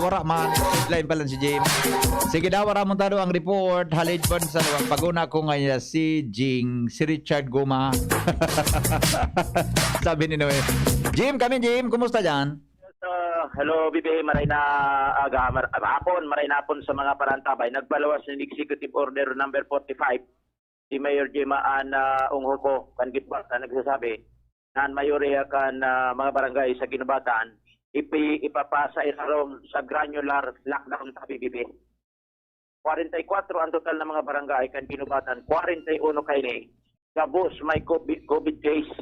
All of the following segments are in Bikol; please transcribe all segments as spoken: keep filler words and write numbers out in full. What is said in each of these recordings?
Wara man, headline pa lang si Jim. Sige daw, wara mo tado ang report. Halid po sa luwag. Paguna ko ngayon si Jing, si Richard Guma. Sabi ni Noe. Jim, kami Jim, kumusta dyan? Uh, hello, B B A. Maray na aga, mar- hapon, maray na hapon sa mga parantabay. Nagpaluwas ng Executive Order number forty-five si Mayor Jema an uh, Unghuko kan Gitbata nagsasabi na an mayoriya kan uh, mga barangay sa Ginubatan ipi ipapasa ilarom sa granular lockdown sa B B B. Kwarenta y kwatro ang total na mga barangay kan Ginubatan, kwarenta y uno kaini gabos may COVID, COVID case.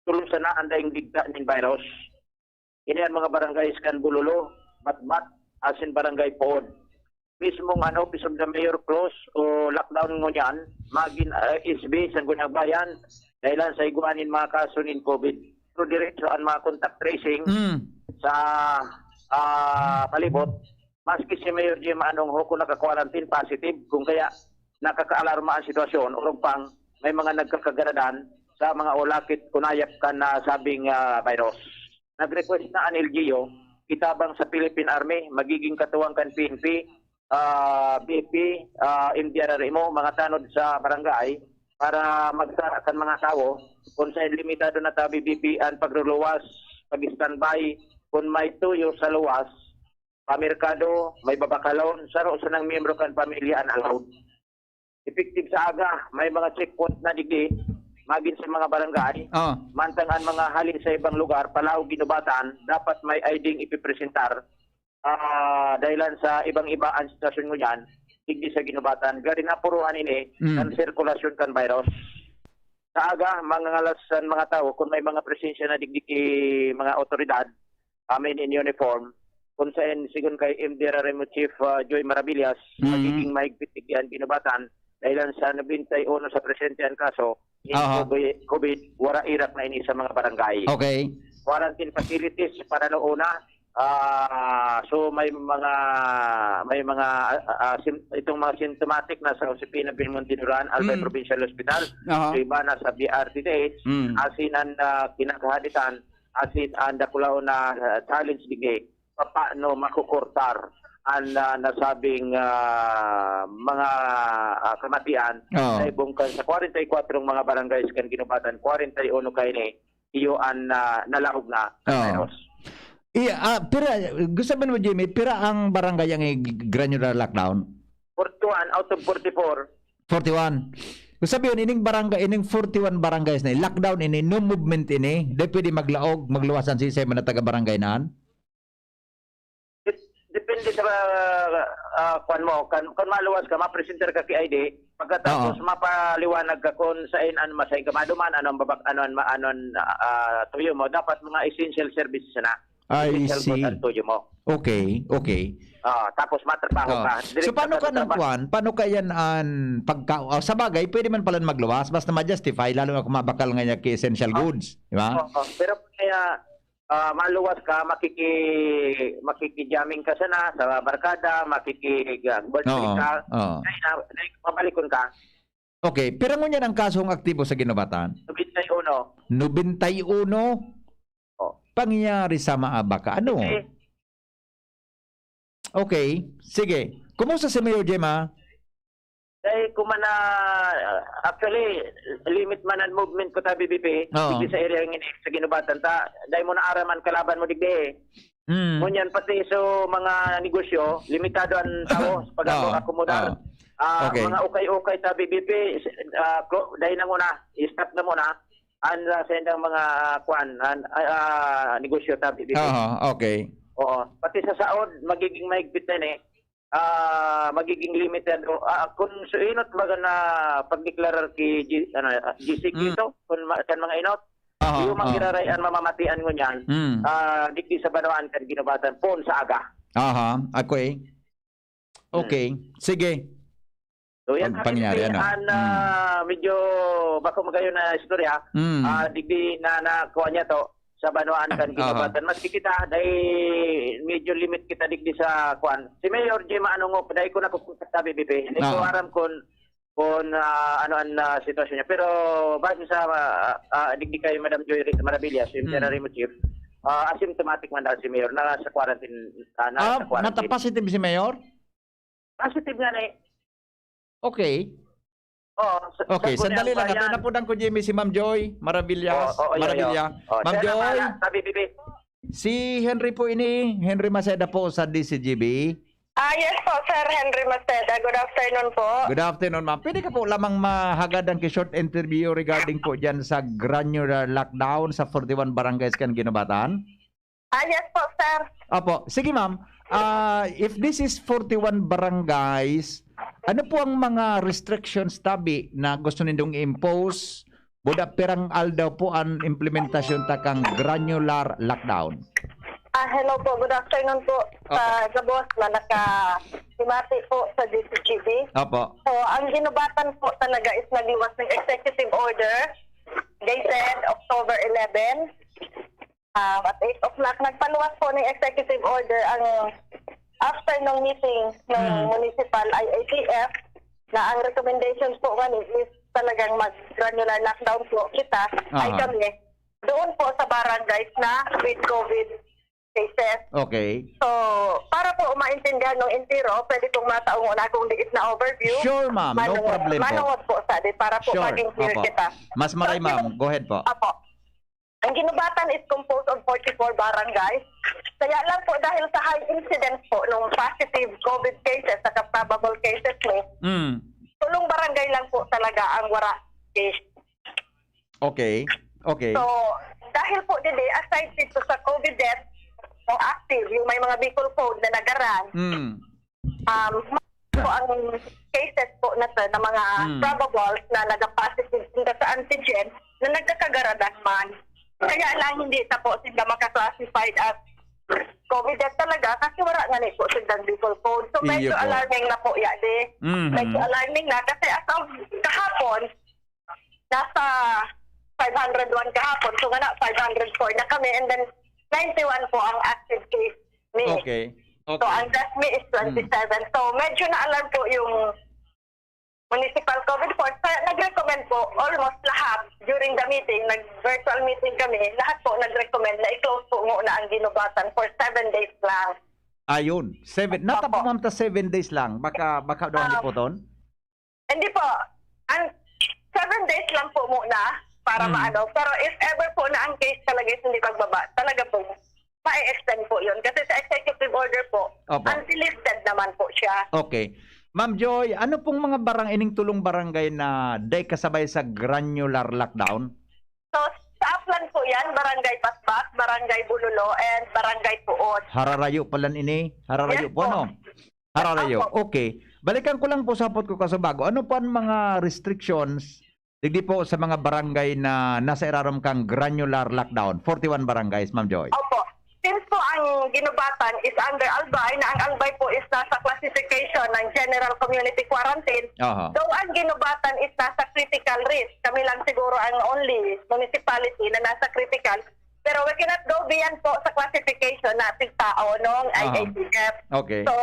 Tulo sana ang daing digta nin virus. Ini ang mga barangay kan Bulolo, Batbat, asin Barangay Pood. Mismong an Office of the Mayor close o lockdown ngunyan, magin uh, S B sa Gunang Bayan, dahilan sa igwa nin mga kaso nin COVID. Pero diretso ang mga contact tracing Mm. sa ah, palibot. Maski si Mayor Jim Anong Huko naka-quarantine positive, kung kaya nakakaalarma ang sitwasyon, orog pang may mga nagkakagaradan sa mga ulakit kunayap kan nasabing ah, virus. Nag-request na an L G U, itabang sa Philippine Army, magiging katuwang kan P N P, ah, B P, ah, M D R R M O, mga tanod sa barangay para magsara kan mga tawo kung sa limitado na tabi B P an pagluluwas, pag-standby, kung may tuyo sa luwas, pamerkado, may babakalon, saro sanang miyembro kan pamilya an allowed. Effective sa aga, may mga checkpoint na digdi, magin sa mga barangay, Oh. mantang an mga hali sa ibang lugar, palaog Ginubatan, dapat may I D ipipresentar ah, dahilan sa ibang-iba ang sitwasyon ngunyan, digdi sa Ginubatan. Gari napuruhan ini Mm. ang sirkulasyon kan virus. Sa aga, mangangalas an mga tawo kung may mga presensya na digdi ki mga otoridad, amin in uniform, kung sain, sigon kay M D R R M O Chief ah, Joy Maravillas, Mm. magiging mahigpit digdi an Ginubatan dahilan sa nobenta y uno sa presente an kaso, in Aha. COVID, COVID, wara irak na ini sa mga barangay. Okay. Quarantine facilities para noon na. Ah, so may mga may mga ah, ah, sim- itong mga symptomatic na sa Josefina Belmonte Duran, Albay Mm. Provincial Hospital, Aha. yung iba na sa B R T H, Mm. asin ang ah, kinakahaditan, asin ang dakulaon na ah, challenge digdi, paano makukurtar ang ah, nasabing ah, mga ah, kamatian Oo. sa ibong kan sa kwarenta y kwatro mga barangays kan Ginubatan, kwarenta y uno kaini iyo an ah, nalaog na Oo. virus. Iya, ah, pira, gusto ba mo, Jimmy, pira ang barangay ang i-, granular lockdown? Forty-one out of forty-four. Forty-one. Gusto sabihin, ining barangay, ining forty-one barangays na, lockdown ini, no movement ini, di pwede maglaog, magluwasan si sa mga taga-barangay naan? Dep- Depende sa ah, kwan mo. Kan, kan maluwas ka, mapresenter ka ki I D. Pagkatapos, Oo. mapaliwanag ka kung saan an masay ka maduman, ano ang babak, ano ang ma- ano ang ah, tuyo mo. Dapat mga essential services na. I Essential see. Goods ang tuyo mo. Okay, okay. Ah, tapos matrabaho Oh. ka. So, paano ka nang kwan? Paano ka yan an pagka... Oh, sa bagay, pwede man pala magluwas. Basta ma-justify, lalo na kung mabakal nga niya ki essential Oh. goods. Di ba? Oo, pero kaya ah, maluwas ka, makiki makiki-jamming ka sana sa barkada, makiki uh, birthday Oo. ka. Oo. Ay, na, na, mabalikon ka. Okay, pero ngunyan ang kasong aktibo sa Ginubatan? Nobenta y uno. Nobenta y uno? Oh. Pangyari sa maabaka. Ano? Eh, Okay, sige. Kumusta si Mayor Gemma? Dahil kung man na, actually, limit man ang movement ko ta B B P, Oo. digdi sa area ng ini, sa Ginubatan, ta, dahil mo naaraman kalaban mo digdi eh. Mm. Ngunyan pati so mga negosyo, limitado ang tao sa Oo. pag-akomodar. Oo. Ah, Okay. Mga ukay-ukay ta B B P, ah, ko- dahil na muna, i-stop na muna. Ang ah, sa indang mga ah, kwan, an- ah, negosyo ta B B P. Oo, okay. Oo. Pati sa saod, magiging mahigpit na eh. Ah, magiging limited. O, ah, kung suinot baga na pagdeklarar ki G, ano, ah, G C Q Mm. ito, kung ma- kan mga inot, Aha, yung aha. magkiraray ang mamamatian ngunyan, Mm. ah, digdi sa banwaan kan Ginubatan, poon sa aga. Aha, okay. Okay, sige. So, yan Ang pangyari, ano? An, ah, medyo bako magayon na istorya. Mm. Ah, digdi na nakuha niya to sa banwaan kan Aha. Ginubatan. Maski kita, dahil medyo limit kita digdi sa kuan. Si Mayor Jim Anungop, dahil ko nakukontak sa B B P. Hindi ko Aha. aram kung, kung ah, ano ang ah, sitwasyon niya. Pero base sa ah, ah, digdi kay Madam Joy Maravillas, yung Mm. General Chief, Ah, asymptomatic man daw si Mayor, nasa quarantine, ah, nasa Ah, quarantine. Nata-positive si Mayor? Positive nga ni. Okay. Oo, sa, Okay, sa sandali lang. Ato, yan. Napunan ko, Jimmy, si Ma'am Joy Maravillas. Oo, oo, iyo, iyo. Maravillas. Oo, Ma'am Joy. Sabi, Bibi. Si Henry po ini, Henry Maceda po sa D C G B. Ah, yes po, Sir Henry Maceda. Good afternoon po. Good afternoon, ma'am. Pwede ka po lamang mahagad ang short interview regarding po dyan sa granular lockdown sa forty-one barangays kan Guinobatan? Ah, yes po, sir. Opo. Sige, ma'am. Ah, if this is forty-one barangays, ano po ang mga restrictions tabi na gusto nindong i-impose? Buda pirang aldaw po ang implementasyon ta kang granular lockdown? Ah, hello po. Good afternoon po sa Opo. gabos na nakahimati po sa D C G B. Opo. So, ang Guinobatan po talaga is nagluwas ng executive order dated October eleven. Ah, at eight o'clock, nagpaluwas po ng executive order ang after ng meeting ng Mm. municipal I A T F na ang recommendation po nga ni is talagang mag-granular lockdown po kita, ay Aha. kami, doon po sa barangays na with COVID cases. Okay. So, para po maintindihan ng entero, pwede pong mataong una akong liit na overview. Sure, ma'am. No Manungod, problema po. manungod po sa atin para po Sure. maging clear Opo. kita. Mas maray, So, ma'am. Go ahead po. Opo. Ang Guinobatan is composed of forty-four barangays. Kaya lang po, dahil sa high incidence po nung positive COVID cases at probable cases ni, Mm. tulong barangay lang po talaga ang wara case. Okay. Okay. So, dahil po didi, aside dito sa COVID death, o active, yung may mga Bicol Code na nagaran, Mm. um, po ang cases po na to, na mga Mm. probables na nag-positive sila sa antigen na nagkakagaradan man. Kaya lang hindi ta po sila makaklasify as COVID death talaga kasi wala nga ni po silang Bicol Code. So, medyo Iyo po. alarming na po yan eh. Mhm. Medyo alarming na kasi as of kahapon, nasa five hundred one kahapon. So, nga na, five hundred four na kami. And then, ninety-one po ang active case ni. Okay. So, Okay. ang death ni is Mm. twenty-seven. So, medyo na-alarm po yung Municipal COVID Force. Kaya nag-recommend po, almost lahat, during the meeting, nag-virtual meeting kami, lahat po nag-recommend na i-close po muna ang Guinobatan for seven days lang. Ayun. Seven. Nata Opo. po, ma'am, ta seven days lang. Baka, baka daw Um, lipoton? Hindi po. Ang seven days lang po muna para Mm. maano. Pero if ever po na ang case talaga is hindi pagbaba, talaga po, ma-extend po yun. Kasi sa executive order po, Opo. until lifted naman po siya. Okay. Ma'am Joy, ano pong mga barang-, ining tulong barangay na dai kasabay sa granular lockdown? So, sa Aklan po yan, Barangay Basbas, Barangay Bulolo, and Barangay Puot. Hararayo pala ini. Hararayo Yes po, po. ano? Hararayo. Opo. Okay. Balikan ko lang po sa hapot ko, Kasubago. Ano po ang mga restrictions digdi po sa mga barangay na nasa irarom kang granular lockdown? Forty-one barangays, Ma'am Joy. Opo. Since po ang Guinobatan is under Albay, na ang Albay po is nasa classification ng general community quarantine, Aha. though ang Guinobatan is nasa critical risk. Kami lang siguro ang only municipality na nasa critical. Pero we cannot go beyond po sa classification na tigtao ng Aha. I A T F. Okay. So,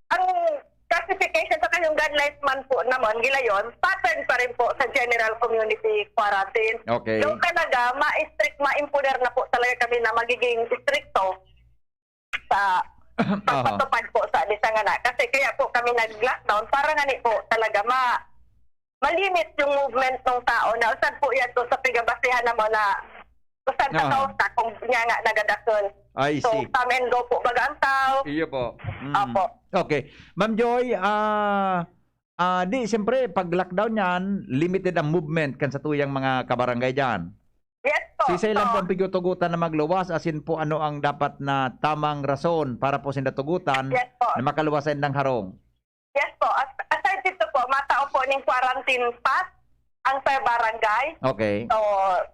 ang classification sa kayong guidelines man po naman, gilayon, pattern pa rin po sa general community quarantine. Okay. Though talaga, ma-strict, ma-imponer na po talaga kami na magiging stricto sa Aha. pagpatupad po sa disangana. Kasi kaya po kami nag-lockdown para nga ni po talaga ma-, ma-limit yung movement ng tao na usad po yan to sa pigabasehan na mo na usad sa Aha. kausa kung niya nga nagadakol. I So, see. come and go po baga ang tao. Iyo po. Mm. Opo. Okay. Ma'am Joy, ah, ah, di, siyempre, pag lockdown yan, limited ang movement kan sa tuyang mga kabarangay dyan. Yes po. Sisay lang So, po ang pigtutugutan na magluwas, asin po ano ang dapat na tamang rason para po sinda tugutan Yes po. na makaluwas sa indang harong? Yes po. As-, aside dito po, matao po ning quarantine pass ang per barangay. Okay. So,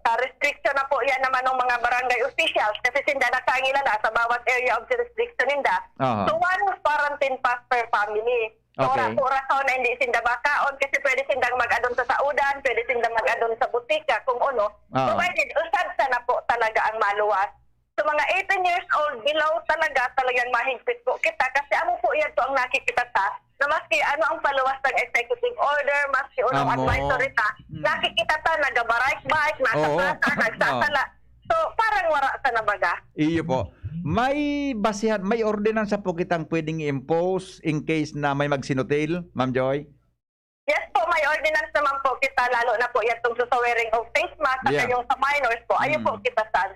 sa restriction na po yan naman ng mga barangay officials kasi sinda nakangilala sa bawat area of jurisdiction ninda. Aha. So, one quarantine pass per family. So, Okay. wala po rason na hindi sinda makaon kasi pwede sindang mag-adon sa saudan, pwede sindang mag-adon sa butika, kung ano. Oo. Provided, usad sana po talaga ang maluwas. So, mga eighteen years old below talaga, talagang mahigpit po kita kasi amo po yan po ang nakikita ta na maski ano ang paluwas ng executive order, maski unong Amo. advisory ta, Mm. nakikita ta, nagabarayk-bayk, nasa Oo. plaza, nagsasala. Oo. So, parang wala sa nabaga. Iyo po. May basihan, may ordinansa po kitang pwedeng i-impose in case na may magsinotail, Ma'am Joy? Yes po, may ordinance naman po kita, lalo na po yan tong sa wearing of face mask, saka Yeah. yung sa minors po, ayun po Mm. kita, sir.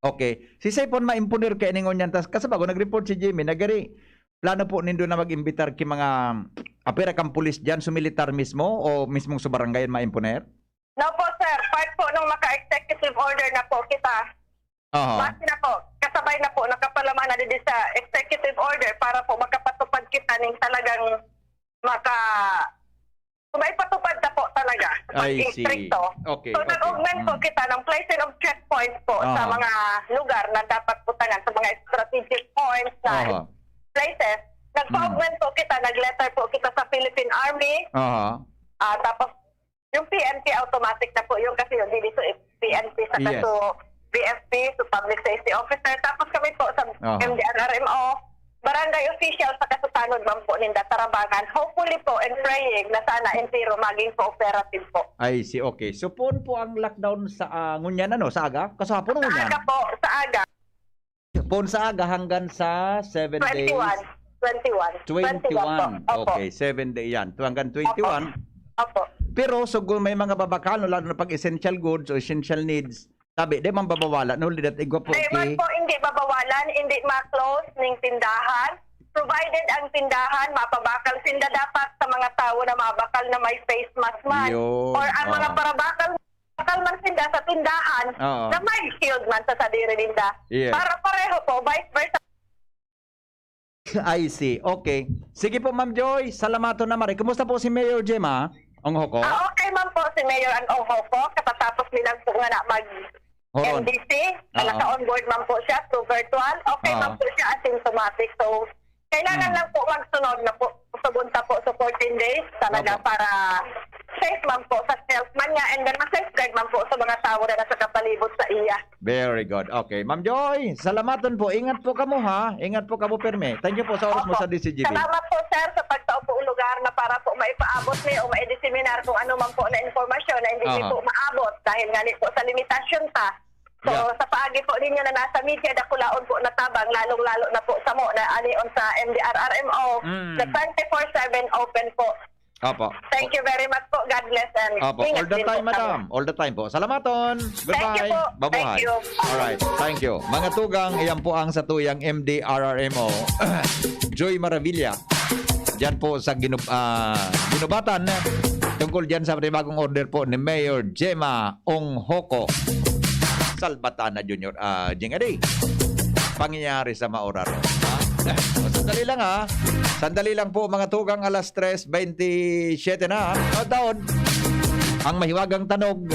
Okay. Si Saipon maimponer kaya ningon yan, tas kasabago, nag-report si Jimmy, nagari, plano po nindo na mag-imbitar ki mga apira kang pulis dyan, sa militar mismo o mismong sa barangay yan maimponer? No po, sir. Part po nung maka-executive order na po kita. Aha. Base na po, kasabay na po, nakapalaman na din sa executive order para po makapatupad kita ning talagang maka-, kung maipatupad na po talaga, I see. pag-istrikto. Okay, So, okay. nag-augment po Mm. kita ng placing of checkpoints po sa Aha. mga lugar na dapat butangan, sa mga strategic points na Aha. places. Nagpa-augment Mm. po kita, nag-letter po kita sa Philippine Army. Aha. Ah, tapos, yung P N P automatic na po yun kasi yung dito eh, P N P sa Yes. kaso B F P, so public safety officer. Tapos kami po sa Aha. M D R R M O, barangay official sa kasutanod man po ninda, tarabangan. Hopefully po and praying na sana entero maging cooperative po. I see, okay. So, poon po ang lockdown sa, ah, ngunyan, ano, sa aga? Kasahapon, Sa ngunyan? aga po, sa aga. Poon sa aga hanggang sa seven twenty-one. days? Twenty-one. Twenty-one. Twenty-one po. Opo. Okay, seven day yan. Hanggang twenty-one. Opo. Pero, so, kung may mga babakal, no, lalo na pag essential goods o essential needs, sabi, di man babawalan, no, lidat igwa po, Di man okay? po, hindi babawalan, hindi ma-close ning tindahan. Provided ang tindahan, mapabakal sinda dapat sa mga tawo na mabakal na may face mask man. Yun. Or ang mga Oo. parabakal, bakal man sinda sa tindahan Oo. na may shield man sa sadiri ninda. Yes. Para pareho po, vice versa. I see. Okay. Sige po, Ma'am Joy. Salamaton na mare. Kumusta po si Mayor Gemma Ong Hoko? Ah, okay man po si Mayor Ang Ong Hoko. Katatapos nilang po nga na mag Horon. M D C. Oo. Naka-onboard man po siya through virtual. Okay Oo. man po siya, asymptomatic. So, kailangan Hmm. lang po magsunod na po. Susunod ta po sa fourteen days talaga Opo. para safe man po sa health man niya and then ma-safeguard man po sa mga tao na nasa kapalibot sa iya. Very good. Okay. Ma'am Joy, salamaton po. Ingat po kamo, ha? Ingat po kamo, pirmi. Thank you po sa oras mo Opo. sa D C G B. Salamat po, sir, sa pagtao po lugar na para po maipaabot ni o maidiseminar kung ano man po na impormasyon na hindi Aha. po maabot dahil nga ni po sa limitasyon ta. So, Yeah. sa paagi po ninyo na nasa media, dakulaon po na tabang, lalong-lalo na po sa mo na anion sa M D R R M O, Mm. na twenty-four seven open po. Opo. Thank you very much po. God bless and Opo. ingat All the din time, po kami. madam. All the time po. Salamaton. Thank you Goodbye. po. Mabuhay. Thank you. Alright. Thank you. Mga tugang, iyan po ang satuyang M D R R M O. Joy Maravilla. Diyan po sa Ginub-, ah, Ginubatan. Tungkol diyan sa panibagong order po ni Mayor Gemma Ong Hoko. Salbatana Junior, ah, Jing Adi. Pangyayari sa Mauraro. Ha? O, sandali lang, ha. Sandali lang po, mga tugang, alas tres bentisiete na, ha? O, taon. Ang mahiwagang tanog,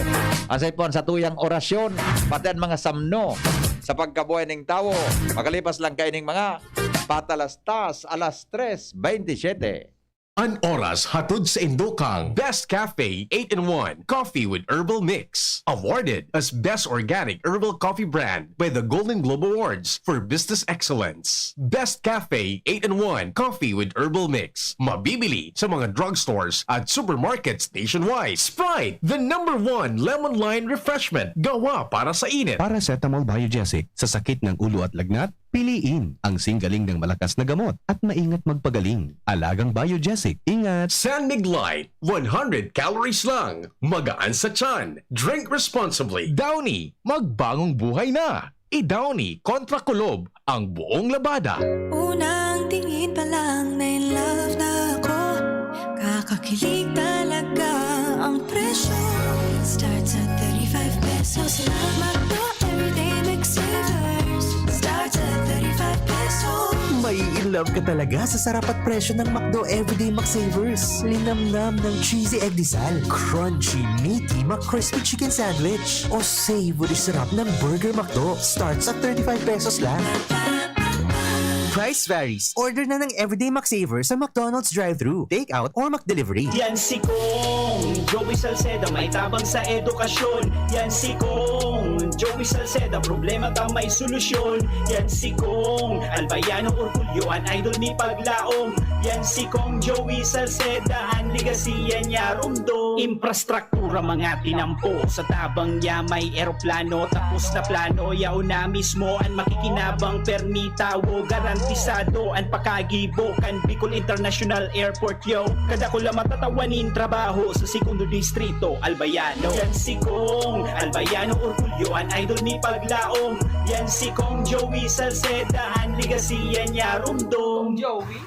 asay po ang satuyang orasyon, pati ang mga samno sa pagkabuhay ning tawo. Makalipas lang kaining mga patalastas, alas tres bentisiete. An oras hatod sa indo kang Best Cafe eight-in-one Coffee with Herbal Mix. Awarded as Best Organic Herbal Coffee Brand by the Golden Globe Awards for Business Excellence. Best Cafe eight-in-one Coffee with Herbal Mix. Mabibili sa mga drugstores at supermarkets nationwide. Sprite, the number one lemon lime refreshment. Gawa para sa init. Paracetamol Biogesic, sa sakit ng ulo at lagnat, piliin ang singgaling ng malakas na gamot at maingat magpagaling. Alagang Biogesic, ingat! San Mig Light, one hundred calories lang. Magaan sa tiyan. Drink responsibly. Downy, magbangong buhay na. I-Downy kontra kulob ang buong labada. Unang tingin pa lang na in love na ako. Kakakilig talaga ang presyo. Starts at thirty-five pesos lang. McDo Everyday Mix Savers. Starts at thirty-five pesos. May in love ka talaga sa sarap at presyo ng McDo Everyday McSavers. Linamnam ng cheesy egg disal, crunchy, meaty McCrispy chicken sandwich, o savory sarap ng Burger McDo. Starts at thirty-five pesos lang. Price varies. Order na ng Everyday McSaver sa McDonald's drive-thru, take-out, or McDelivery. Yan si Kong Joey Salceda, may tabang sa edukasyon. Yan si Kong Joey Salceda, problema ta may solusyon. Yan si Kong Albayano Orgulyo, an idol ni Paglaom. Yan si Kong Joey Salceda, an legacy yan niya rumdom. Infrastruktura mga tinampo, sa tabang niya may eroplano. Tapos na plano, yaon na mismo an makikinabang. Permi tawo, garantisado an pakagibo kan Bicol International Airport, yo. Kadakula matatawanin trabaho sa Segundo Distrito, Albayano. Yan si Kong Albayano Orgulyo, an idol ni Paglaom. Yan si Kong Joey Salceda, an legacy yan niya rumdom. Joey?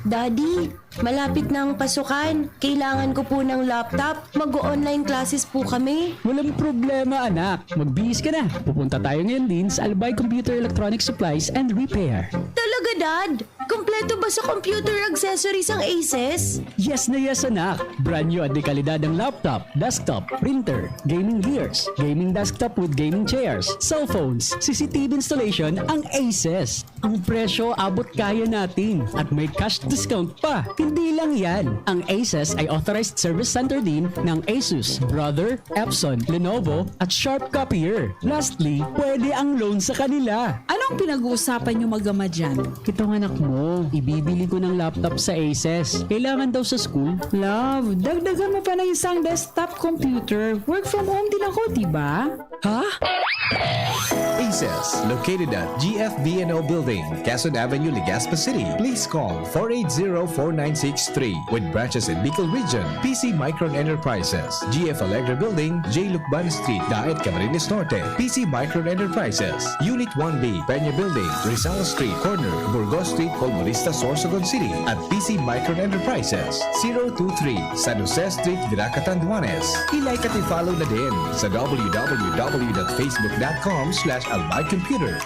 Daddy, malapit na ang pasukan. Kailangan ko po ng laptop. Mag-online classes po kami. Walang problema, anak. Magbihis ka na. Pupunta tayo ngayon din sa Albay Computer Electronic Supplies and Repair. Talaga, Dad? Kompleto ba sa computer accessories ang Aces? Yes na yes, anak. Brand new at de kalidad ang laptop, desktop, printer, gaming gears, gaming desktop with gaming chairs, cellphones, C C T V installation ang Aces. Ang presyo abot kaya natin at may cash discount pa. Hindi lang yan. Ang Aces ay authorized service center din ng Asus, Brother, Epson, Lenovo at Sharp Copier. Lastly, pwede ang loan sa kanila. Anong pinag-uusapan nyo mag-ama dyan? Itong anak mo, ibibili ko ng laptop sa Aces. Kailangan daw sa school. Love, dagdagan mo pa ng isang desktop computer. Work from home din ako, di ba? Ha? Aces, located at G F B N O Building, Quezon Avenue, Legazpi City. Please call four eight zero, four nine six three. With branches in Bicol Region, P C Micron Enterprises, G F Allegra Building, J Lucban Street, Daet, Camarines Norte. P C Micron Enterprises, Unit one B, Peña Building, Rizal Street, corner, Burgos Street, Colmonista, Sorsogon City. At P C Micron Enterprises, zero two three, San Jose Street, Virac, Catanduanes. I-like at i-follow na din sa W W W dot facebook dot com slash albay computer.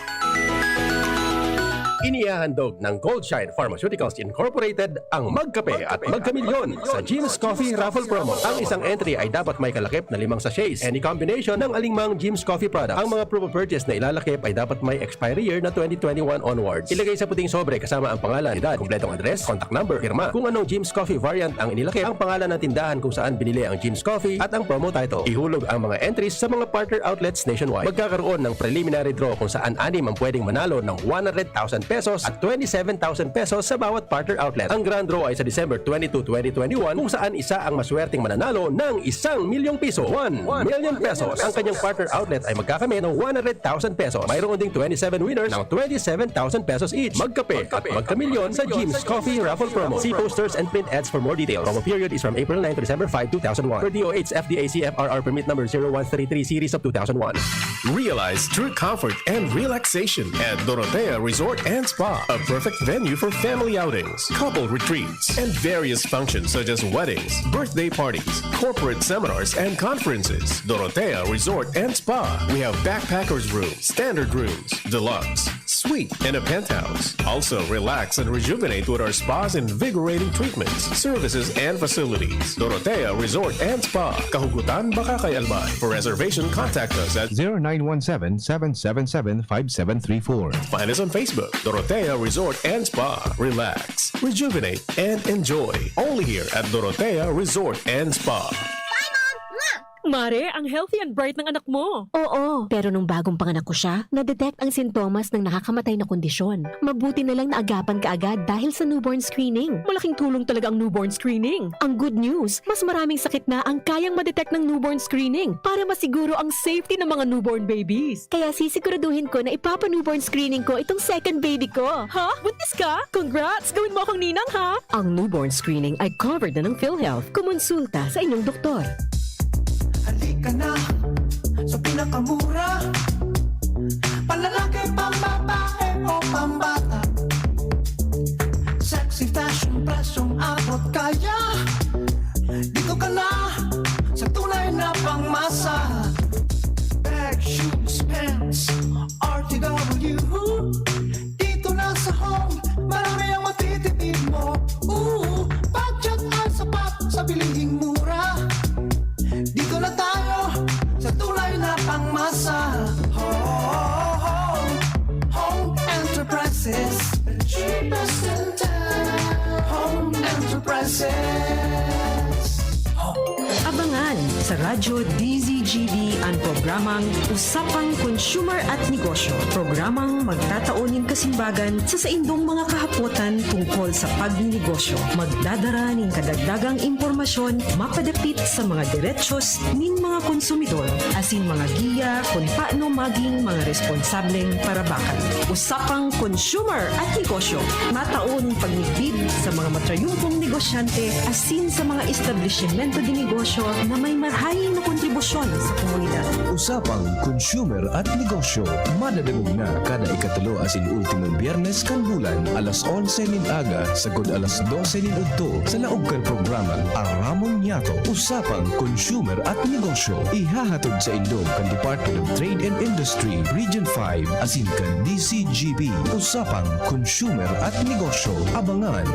Inihahandog ng Goldshine Pharmaceuticals Incorporated ang Magkape at Magkamilyon sa Jim's Coffee Raffle Promo. Ang isang entry ay dapat may kalakip na limang sachets. Any combination ng alingmang Jim's Coffee product. Ang mga promo purchase na ilalakip ay dapat may expiry year na twenty twenty-one onwards. Ilagay sa puting sobre kasama ang pangalan, edad, kompletong address, contact number, pirma. Kung anong Jim's Coffee variant ang inilakip, ang pangalan ng tindahan kung saan binili ang Jim's Coffee at ang promo title. Ihulog ang mga entries sa mga partner outlets nationwide. Magkakaroon ng preliminary draw kung saan anim ang pwedeng manalo ng one hundred thousand pesos at twenty-seven thousand pesos sa bawat partner outlet. Ang grand draw ay sa December twenty-two, twenty twenty-one, kung saan isa ang maswerteng mananalo ng isang milyong piso. One million pesos. Ang kanyang partner outlet ay magkakamit ng one hundred thousand pesos. Mayroon ding twenty-seven winners ng twenty-seven thousand pesos each. Magkape at magkamilyon sa Jim's Coffee Raffle Promo. See posters and print ads for more details. Promo period is from April nine to December five, two thousand one. Per D O H F D A C F R R permit number zero one three three series of two thousand one. Realize true comfort and relaxation at Dorotea Resort and Spa, a perfect venue for family outings, couple retreats, and various functions such as weddings, birthday parties, corporate seminars, and conferences. Dorotea Resort and Spa. We have backpackers room, standard rooms, deluxe, suite, and a penthouse. Also, relax and rejuvenate with our spa's invigorating treatments, services, and facilities. Dorotea Resort and Spa. Kahugutan baka kay Albay. For reservation, contact us at zero nine one seven, seven seven seven, five seven three four. Find us on Facebook, Dorotea Resort and Spa. Relax, rejuvenate, and enjoy. Only here at Dorotea Resort and Spa. Mare, ang healthy and bright ng anak mo. Oo, pero nung bagong panganak ko siya, na-detect ang sintomas ng nakakamatay na kondisyon. Mabuti na lang naagapan ka agad dahil sa newborn screening. Malaking tulong talaga ang newborn screening. Ang good news, mas maraming sakit na ang kayang ma-detect ng newborn screening para masiguro ang safety ng mga newborn babies. Kaya sisiguraduhin ko na ipapa-newborn screening ko itong second baby ko. Ha? Buntis ka? Congrats! Gawin mo akong ninang, ha? Ang newborn screening ay covered na ng PhilHealth. Kumonsulta sa inyong doktor. Halika na sa pinakamura. Panlalaki, pambabae o pambata. Sexy fashion, presyong abot kaya. Dito ka na sa tunay na pangmasa. Bag, shoes, pants, R T W. Dito na sa home, marami ang matitipid mo. Ooh, budget ay sapat sa bilihing mura. Dito na tayo sa tunay na pangmasa. Home, home enterprises, the cheapest in town. Home enterprises. Abangan sa Radyo D Z G B an programang Usapang Consumer at Negosyo, programang magtatao nin kasimbagan sa saindong mga kahapotan tungkol sa pagnenegosyo. Magdadara nin kadagdagang impormasyon mapadapit sa mga derechos nin mga konsumidor, asin mga giya kun paano maging mga responsableng parabakan. Usapang Consumer at Negosyo, matao nin pagmidbid sa mga matrayumpong negosyante asin sa mga establisimento de negosyo na may marahay na kontribusyon sa komunidad. Usapang Consumer at Negosyo, madadangog na kada ikatulo asin ultimong Biyernes kan bulan, alas onse nin aga sagkod alas dose nin udto, sa laog kan programang Aramon Niyato, Usapang Consumer at Negosyo. Ihahatod saindo kan Department of Trade and Industry, Region five, asin kan D C G B. Usapang Consumer at Negosyo. Abangan!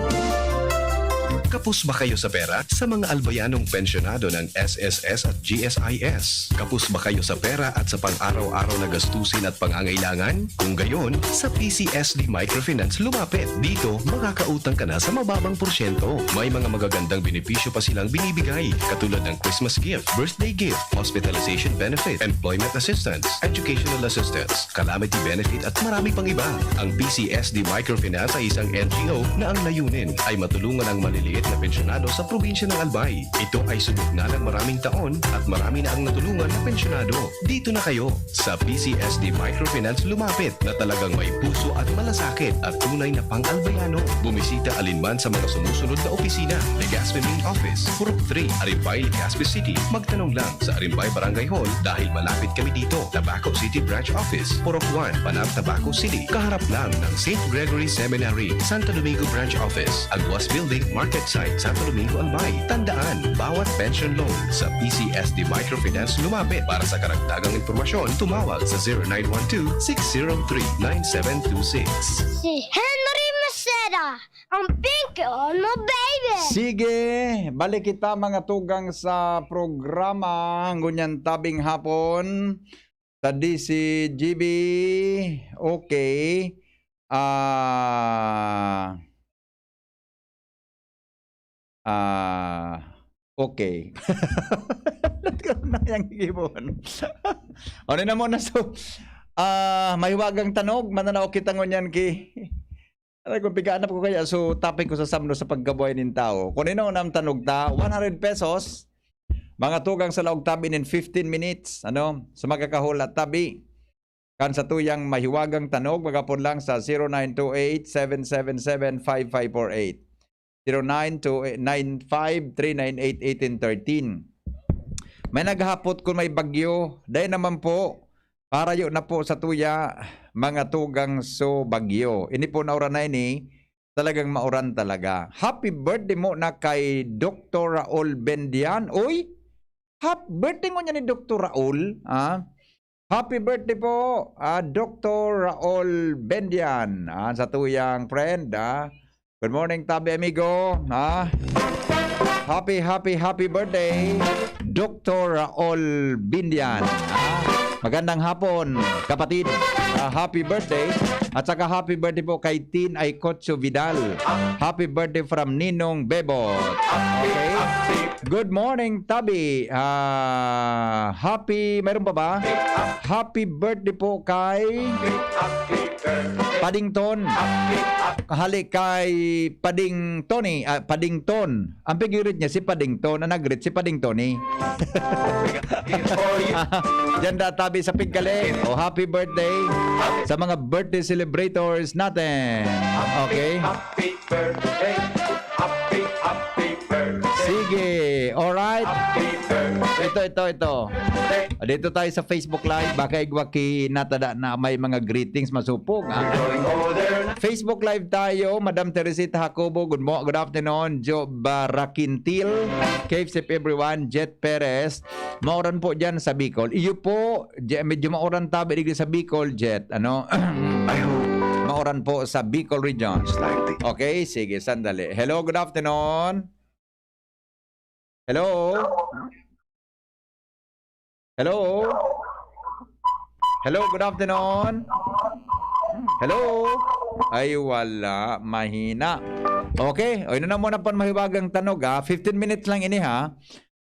Kapos ba kayo sa pera? Sa mga albayanong pensyonado ng S S S at G S I S? Kapos ba kayo sa pera at sa pang-araw-araw na gastusin at pangangailangan? Kung gayon, sa P C S D Microfinance lumapit. Dito, makakautang ka na sa mababang porsyento. May mga magagandang benepisyo pa silang binibigay, katulad ng Christmas gift, birthday gift, hospitalization benefit, employment assistance, educational assistance, calamity benefit, at marami pang iba. Ang P C S D Microfinance ay isang N G O na ang layunin ay matulungan ang maliliit na pensyonado sa probinsya ng Albay. Ito ay subok na ng maraming taon at marami na ang natulungan na pensyonado. Dito na kayo! Sa P C S D Microfinance lumapit na talagang may puso at malasakit at tunay na pang-Albayano. Bumisita alinman sa mga sumusunod na opisina: Legazpi Main Office, Purok three, Arimbay, Legazpi City. Magtanong lang sa Arimbay Barangay Hall dahil malapit kami dito. Tabaco City Branch Office, Purok one, Panab, Tabaco City. Kaharap lang ng Saint Gregory Seminary, Santo Domingo Branch Office, Aguas Building, Market Site, Santo Domingo, Albay. Tandaan, bawat pension loan sa P C S D Microfinance lumapit. Para sa karagdagang impormasyon, tumawag sa zero nine one two, six zero three, nine seven two six. Si Henry Maceda, ang pinky on mo, baby! Sige, balik kita, mga tugang, sa programa ngunyan tabing hapon sa D C G B. Okay. Ah, ah, okay. Ano yang gibon? Ano na muna? So, ah, mahiwagang tanog, mananaw kita ngunyan ki, aray ko, pigaanap ko kaya, so, tapin ko sa samno sa pagkabuhay nin tawo. Kung ino ang tanog ta, one hundred pesos, mga tugang, sa laog tabi nin fifteen minutes, ano, sa magkakahula tabi kan satuyang mahiwagang tanog, magapon lang sa zero nine two eight, seven seven seven, five five four eight, zero nine two eight, nine five three nine eight, eighteen thirteen. May naghapot kung may bagyo. Dai naman po, parayo na po sa tuya, mga tugang, so bagyo. Ini po na oras na ini, talagang mauran talaga. Happy birthday mo na kay Doktor Raul Bendian. Uy! Happy birthday mo niya ni Doktor Raul, ah. Happy birthday po, ah, Doktor Raul Bendian, ah, sa tuyang friend, ah. Good morning, tabi amigo, ah. Happy, happy, happy birthday, Doktor Raul Bendian, ah. Magandang hapon, kapatid. Ah, happy birthday. At saka happy birthday po kay Tin Aicotio Vidal. Happy birthday from Ninong Bebot. Okay? Good morning, tabi. Ah, happy, mayroon pa ba? Happy birthday po kay Paddington. Hali kay Pading Tony, ah, Paddington. Ang pag-greet niya, si Paddington. Ang nag-greet, si Paddington, eh. Diyan da tabi sa Pigkali. O, happy birthday sa mga birthday celebrators natin. Okay? Happy birthday. Happy, happy birthday. Sige. Alright. Happy birthday. Ito, ito, ito. Dito tayo sa Facebook Live. Baka igwa ki natada na may mga greetings masupog, ah. We're going over there now. Facebook Live tayo. Madam Teresita Jacobo, good mo-, good afternoon. Joe Barakintil, Cave Safe everyone. Jet Perez, mauran po dyan sa Bicol. Iyo po, Je-, medyo mauran tabi digdi sa Bicol, Jet. Ano? I hope. Mauran po sa Bicol region. Slightly. Okay, sige, sandali. Hello, good afternoon. Hello? Hello? Hello, good afternoon. Hello? Ay, wala. Mahina. Okay, o, yun na muna pon mahiwagang tanog, ha. Fifteen minutes lang ini, ha.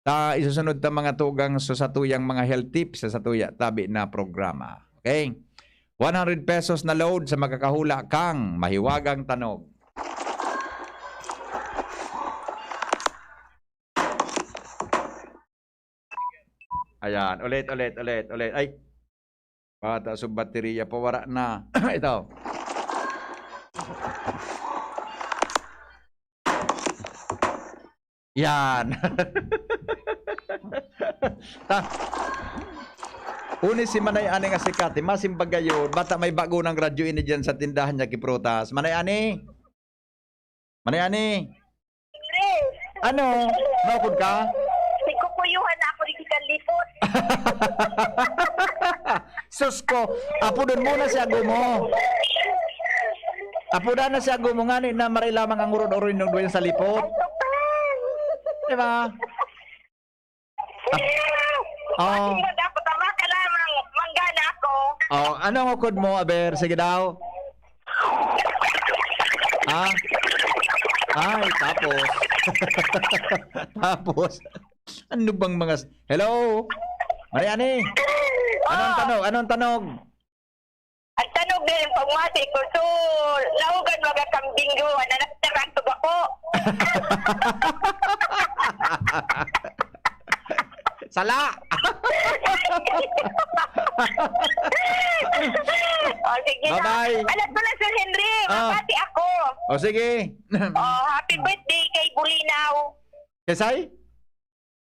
Ta isusunod ta mga tugang sa satuyang mga health tips sa satuya tabi na programa. Okay? One hundred pesos na load sa makakahula kang mahiwagang tanog. Ayan, ulit, ulit, ulit, ulit. Ay, bata sa baterya pa, wala na. Ito. Yan. Ta, uni si Manay Ani nga sikat, eh, masimbag gayon. Bata may bago ng radyo ini dyan sa tindahan niya, kiprutas. Manay Ani? Manay Ani? Ano? Maukod ka? Nagkukuyuhan na ako dito sa lipot. Sus ko, apodon mo na si ago mo. Apodan na si ago mo ngani na maray lamang ang urod-urod nung duyan sa lipot. Di ba? Oh. Dapat tama ka lamang, manggana ako. Oh, anong ukod mo, aber? Sige daw. Ah? Ay, tapos. Tapos. Ano bang mga s-, hello? Mariani? Anong Ah. tanog? Anong tanog? Ang tanog din, pagmati ko, so, naugan mga kambing ko, na nagtarantog ako. Sala! O, sige na. Bye-bye. Alam ko na, Sir Henry, Ah. mabati ako. O, sige. O, happy birthday kay Bulinaw. Kesay?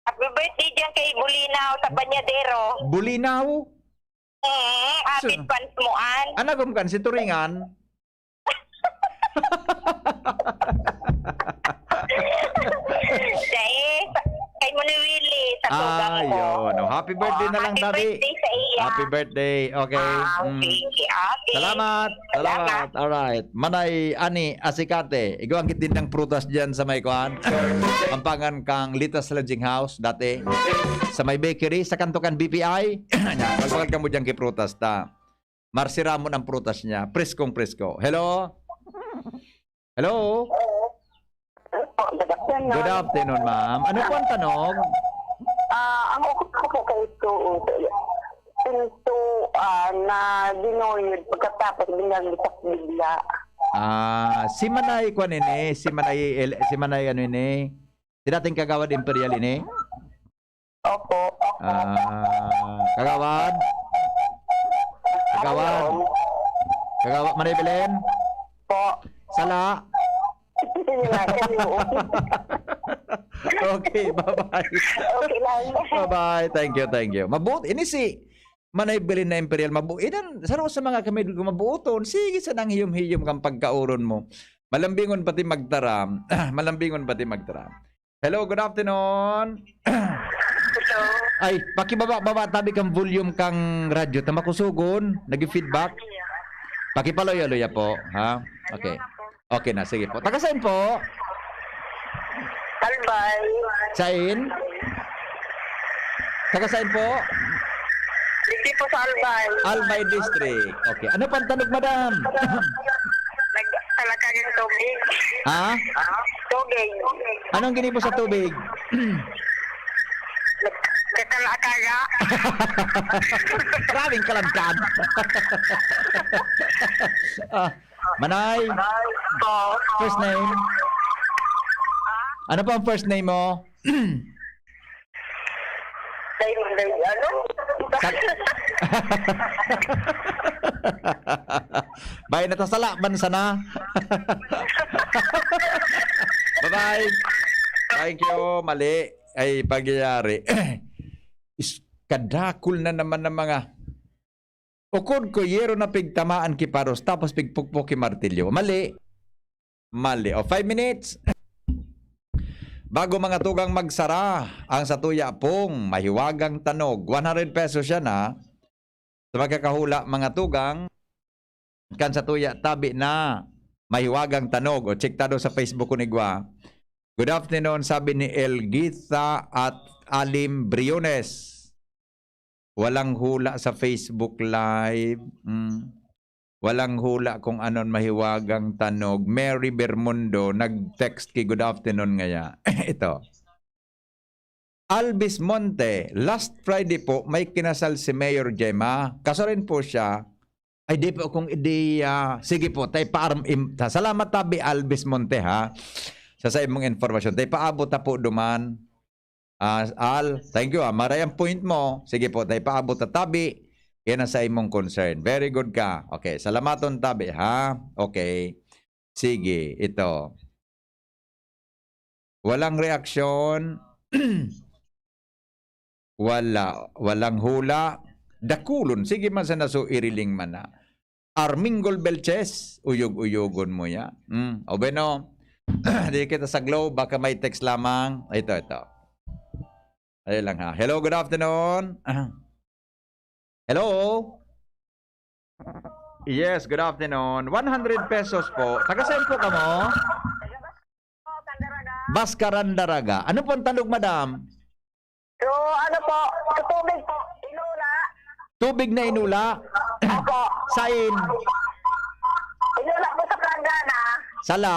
Happy birthday dyan kay Bulinaw sa Banyadero. Bulinaw? Mm, apit So, fans mo, an. Anagom kan si Turingan? Dai, sa, kay mo ni Willie, sa tugang Ah, ko. yun. Oh, happy birthday Oh, na lang, happy Daddy. birthday sa iya. Happy birthday. Okay. Ah, Mm. sige. Okay. Salamat. Salamat. Salamat. Alright. Manay Ani Asikate. Igwa ang gitindang prutas dyan sa may kuan. Pampangan kang Litas Lodging House dati. Sa may bakery, sa kanto kan B P I. Yan. Magbakal ka mo dyan kay prutas ta. Marsiramon ang prutas niya. Preskong presko. Hello? Hello? Hello po, good afternoon. Good afternoon, ma'am. Ano po ang tanog? Ah, ang ukod ko po kay ito, pinto, ah, na ginuyod pagkatapos binagsak bigla. Ah, si Manay kwan ini, si Manay El-, si Manay ano ini? Si dating Kagawad Imperial ini? Opo. Ah, Kagawad? Kagawad? Hello. Kagawad Manay Belen? Po. Sala? Sige nga, kayo. Okay, bye-bye. Okay lang. Bye-bye. Thank you, thank you. Mabuti. Ini si Manay Belen na Imperial. Mabu-, inan, saro sa mga kami ko mabuoton. Sige sa nang hiyom-hiyom kang pagkaoron mo. Malambingon pati magtaram. Malambingon pati magtaram. Hello, good afternoon. Hello. Ay, pakibaba-baba tabi kang volume kang radyo. Ta makusogon, nag-feedback. Pakipaloya-loya po, ha? Okay. Okay na, sige po. Taga saan po? Albay. Sain? Taga saan po? Dito po sa Albay. Albay District. Okay. Ano pang tanog, madam? Nagtalakag ang tubig. Ha? Tubig. Anong ginibo sa tubig? Nagkakalakaga. Grabing kalagkad. Ah, Manay, Po. first name? Ano po ang first name mo? Day, day, ano? Sal-, Bay, natasala man sana. Bye-bye. Thank you. Mali. Ay, pagyayari. Is, kadakol na naman ng mga ukod ko, yero na pigtamaan ki paros, tapos pigpukpok ki martilyo. Mali. Mali. O, five minutes. Bago mga tugang magsara ang satuya pong mahiwagang tanog. One hundred pesos yan, ha. Sa magkakahula, mga tugang, kan satuya tabi na mahiwagang tanog. O, check ta do sa Facebook ko ni Gua. Good afternoon, sabi ni Elgitha at Alim Briones. Walang hula sa Facebook Live. Mm. Walang hula kung anon mahiwagang tanog. Mary Bermundo, nag-text ki good afternoon ngaya. Ito. Alvis Monte, last Friday po, may kinasal si Mayor Gemma. Kaso rin po siya, ay di po kung di, ah, sige po, tay pa-, im-, salamat tabi, Alvis Monte, ha, sa, sa imong informasyon. Tay paabot na po duman. Ah, Al, thank you, ah. Maray ang point mo. Sige po, tay paabot na tabi. Yan ang sa imong concern. Very good ka. Okay, salamaton tabi, ha? Okay. Sige, ito. Walang reaksyon. Wala, walang hula. Dakulon. Sige man sa naso, iriling man na. Armingol Belches, uyog-uyogon mo ya. Mm, o bueno, di kita sa Globe, baka may text lamang. Ito, ito. Ayun lang ha. Hello, good afternoon. Hello? Yes, good afternoon. One hundred pesos po. Taga saan po kamo? Bascarandaraga. Ano pong tandog, madam? So, ano po? Sa tubig po. Inula. Tubig na inula? Opo. Sain? Inula po sa planggana. Sala.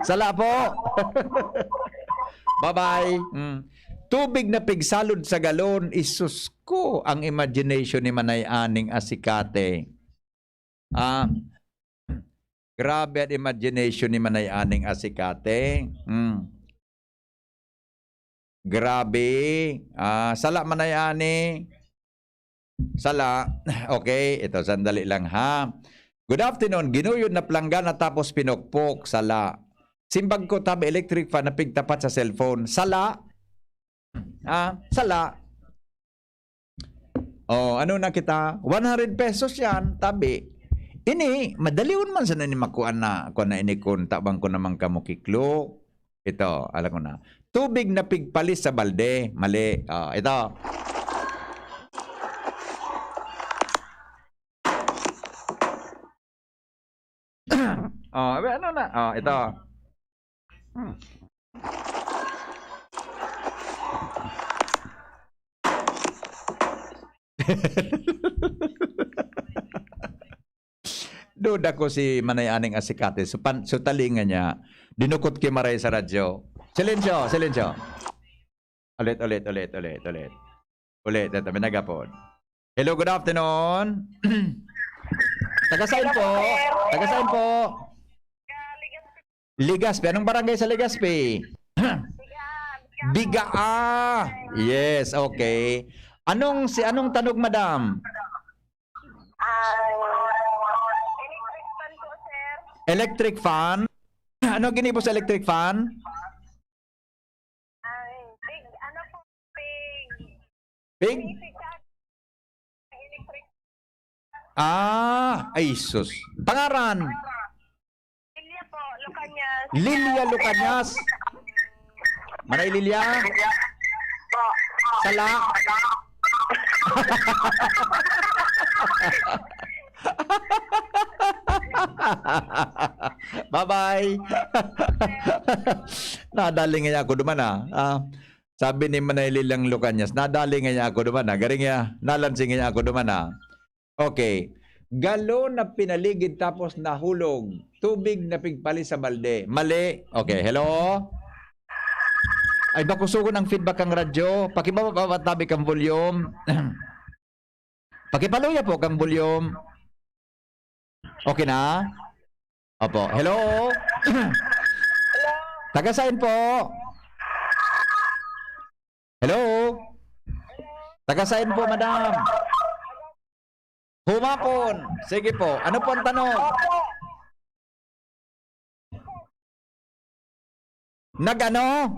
Sala po. Bye-bye. Mm. Tubig na pigsalod sa galon, isus ko, ang imagination ni Manay Aning asikate. Ah, grabe an imagination ni Manay Aning asikate. Hmm. Grabe. Ah, sala, Manay Ani. Sala. Okay, ito, sandali lang, ha. Good afternoon. Ginuyod na planggana tapos pinukpok. Sala. Simbag ko, tabi electric fan na pigtapat sa cellphone. Sala. Ah, sala. Oh, ano na kita? One hundred pesos yan, tabi. Ini, madalion man sana ni makuan na, kuan na ini kun tabang ko naman kamo kiklo. Ito, alam ko na. Tubig na pigpalis sa balde. Mali. Oh, ito. Oh, abi, ano na? Oh, ito. Hmm. Duda ko si Manay Aning asikate. So, pan-, so talinga niya, dinukot ki Maray sa radyo. Silensyo, silensyo. Ulit, ulit, ulit, ulit, ulit. Ulit, ito, may nagapon. Hello, good afternoon. Taga saan po? Taga saan po? Legazpi. Anong barangay sa Legazpi? Biga. Ah, yes, okay. Anong, si, anong tanog, madam? Ah, electric fan po, sir. Electric fan? Ano ginibo sa electric fan? Ay, big, ano po, big. Big? Basic siya. Electric. Ah, ay sus. Pangaran? Lilia po, Lucanyas. Lilia Lucanyas. Manay Lilia? Po. Sala? Bye-bye. Nadali nga ako duman, ah. Ah, sabi ni Manay Lilang Lucanyas, "Nadali nga ako duman, ah. Garing ya, nalansi nga ako duman, ah." Okay. Galon na pinaligid tapos nahulog. Tubig na pigpalis sa balde. Mali. Okay, hello? Ay, bakusogon ang feedback ang radyo. Pakibaba-baba tabi kang volume. Pakipaluya po kang volume. Okay na? Opo. Hello? Hello? Taga saan po? Hello? Taga saan po, madam? Humapon. Sige po. Ano po ang tanong? Nag-ano?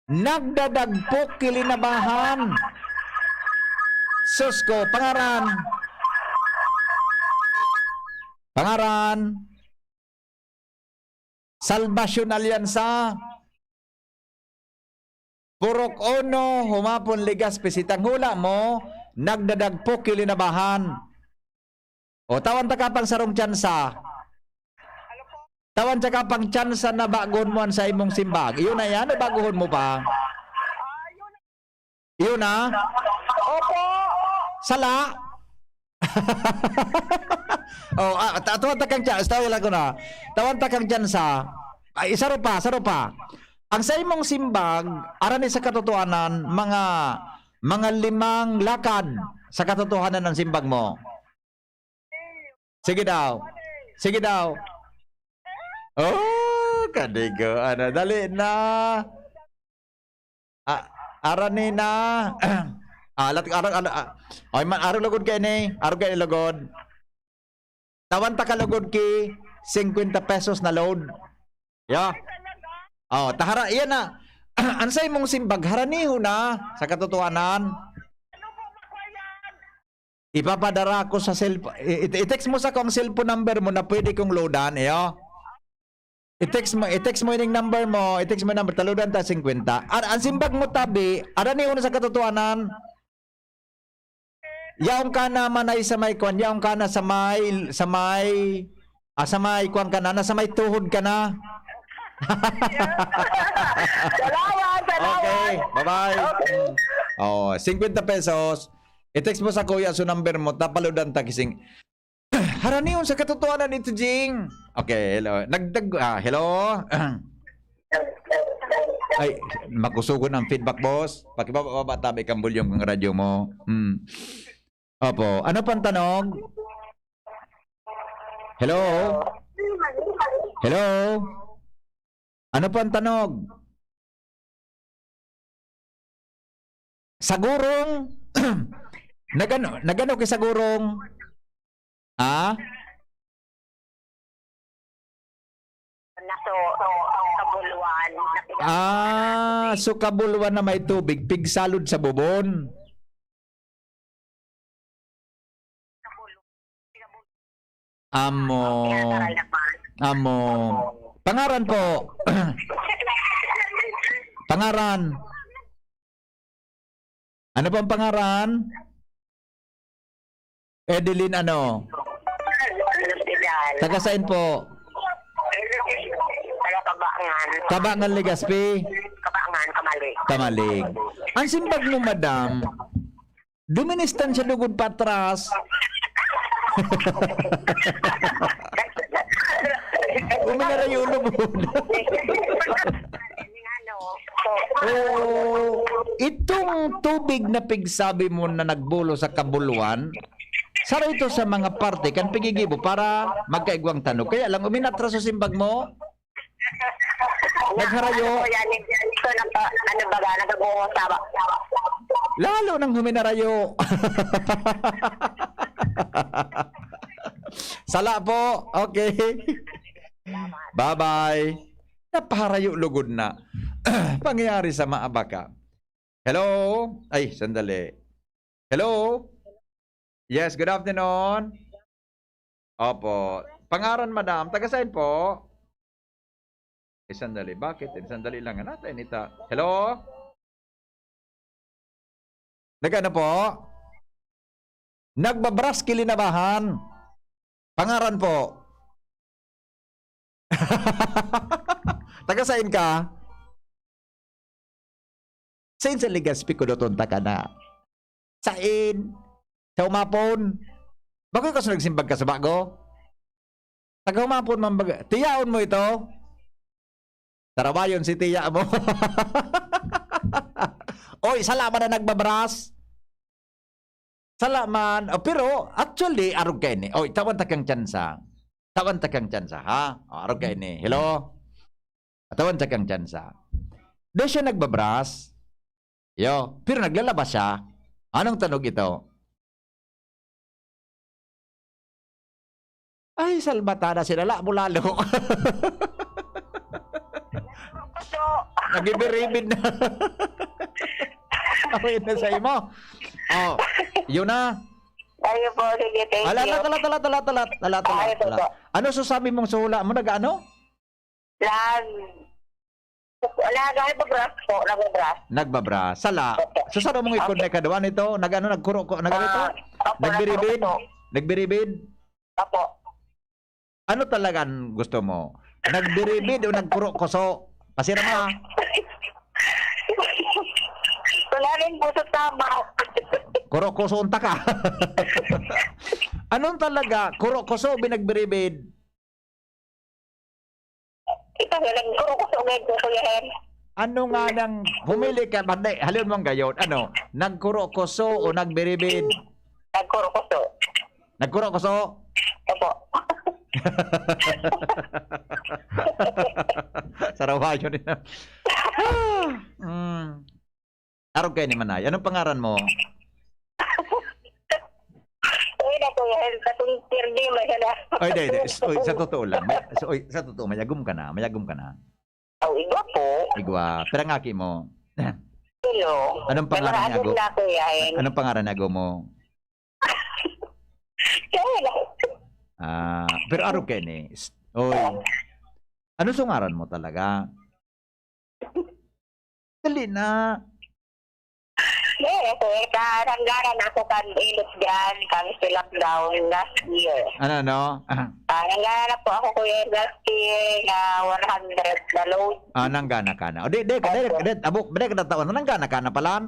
Nagdadagpok kilinabahan. Sus ko, pangaran. Pangaran. Salvasyon Alyansa. Purok Ono, Humapon, Legazpi, si tanghula mo, nagdadagpok kilinabahan. O, tawan ta ka pang sarong tsansa. Tawan ta ka pang tsansa na baguhon mo an sa imong simbag. Iyon na yan, o baguhon mo pa? Iyon na? Opo. Sala? Oh, ah, ta-, tawan ta kang tsa-, tawan lang ko na. Tawan ta kang tsansa. Ay, isa ro pa, isa ro pa. Ang sa imong simbag, arani sa katotohanan, mga, mga limang lakad sa katotohanan ang simbag mo. Sige daw. Sige daw. Oh, kadigo. Ano, dali na. Ah, arani na. Ah, lat-, arog, arog, ah, oy, man, arog lugod kaini. Arog kaini lugod. Tawan ta ka lugod ki singkwenta pesos na load. Yeah. Oh, tahara, iyan na. Ang sa imong simbag, haraniho na sa katotohanan. Ipapadara ko sa cellphone. I-, i-, i-text mo sa kong cellphone number mo na pwede kong loadan, iyo. I-text mo, i-text mo yung number mo, i-text mo yung number, taludan ta singkwenta. Ar-, ang simbag mo tabi, arani una sa katotohanan. Yaong ka na man ay sa may kwan, yaong ka na sa may, sa may, ah, sa may kwan ka na, nasa may tuhod ka na. Salamat, salamat. Okay, bye-bye. Okay. Mm. Oh, singkwenta pesos. I-text mo sa kuya so number mo, tapaludan ta kising. Haranion sa katotohanan ito, Jing. Okay, hello. Nagdag-, ah, hello? Ay, makusugon ang feedback, boss. Pakibaba-baba tabi kang volume ng radyo mo. Hmm. Opo. Ano pang tanog? Hello? Hello? Ano pang tanog? Sa gurong, nagano, nagano ki sa gurong? Ha? Naso, kabuluan, napiga-, Ah, so kabuluan na may tubig, pigsalod sa bubon. Amo. Amo. Pangaran po. Pangaran. Ano po ang pangaran? Edeline ano? Taga saan po? Taga Kabangan. Kabangan, Legazpi? Kabangan, Kamalig. Kamalig. Ang simbag mo, madam, duministan siya lugod patras. Uminarayo lugod. Oo, itong tubig na pigsabi mo na nagbulo sa kabuluan, saro ito sa mga parte kan pigigibo para magkaigwang tanog. Kaya lang, uminatras sa simbag mo, nagharayo. Ano po yan? Ito na pa, ano baga, nagbubuhos sa ba? Lalo nang huminarayo. Sala po. Okay. Bye-bye. Napaharayo lugod na. Pangyayari sa maabaka. Hello? Ay, sandali. Hello? Yes, good afternoon. Opo. Pangaran, madam? Taga saan po? Eh, sandali. Bakit? Eh, sandali lang. Ano tayo nita? Hello? Nag-ano po? Nagbabras ki linabahan. Pangaran po. Taga sain ka? Sain sa Legazpi kudoton ta ka na? Sain? Sa umapon? Bago ka sa nagsimbag ka sa bago? Taga umapon man baga. Tiyaon mo ito? Tarabayon si tiya mo. Oy, sala man na nagbabras. Sala man. Oh, pero, actually, arog ka ini. Oy, tawan ta kang tsansa. Tawan ta kang tsansa, ha? Oh, arog ka ini. Hello? Tawan ta kang tsansa. Doon siya nagbabras. Yo, pero naglalabas siya. Anong tanog ito? Ay, salbatada, sinala mo lalo. Nagibiribid na. Okay na sa imo. Oh, yun na. Kayo po, sige, thank Ala, you. Ala, ala, ala, ala, ala, ala, ala, ala, Ay, ala. Ano sasabi mong suhula mo? Nag-ano? Nag-, wala, nagbabras po, nagbabras. Nagbabras. Sala. Opo. So, saan mong Okay. i-connect ka doon? Ito, nag-ano, nagkuro ko, nag-ano ito? Ah, opo, Nagbiribid? nagkuro po. Nagbiribid? Opo. Ano talaga ang gusto mo? Nagbiribid o nagkuro-kuso? Pasira mo, ah. Wala rin po sa tama. Kuro-kuso unta ka. Anong talaga? Kuro-kuso, binagbiribid? Ito nga, nagkurukuso ngayon po, Kuya Hen. Ano nga nang pumili ka? Bande, halin mo ang gayon. Ano? Nagkurukuso o nagbiribid? Nagkurukuso. Nagkurukuso? Opo. Sarawayon niya. Mm. Arog kayo ni Manay. Anong pangaran mo? Uy, na, Kuya Hen, sa kung pirdi, may hala. Ay, di, di. S-, oy, sa totoo lang. May, s-, oy, sa totoo, mayagom ka na. Mayagom ka na. Oh, igwa po. Igwa. Pirang aki mo? Hello. Anong pangaran ni Naghahagot ago? Na, Kuya Hen. Anong pangaran ni ago mo? Kaya lang. Ah, pero arog kayo ni. S-, oy. Ano sa ngaran mo talaga? Dali na. Eh, sir, ka, nanggaran ako kan Ilog dyan, kan si lockdown last year. Ano, no? Ah, nanggaran na po ako, Kuya, last year na one hundred na load. Ah, nanggana ka na. O, di, di, di, Opo. Di, abo, di ka nataon. Nanggana ka na pala?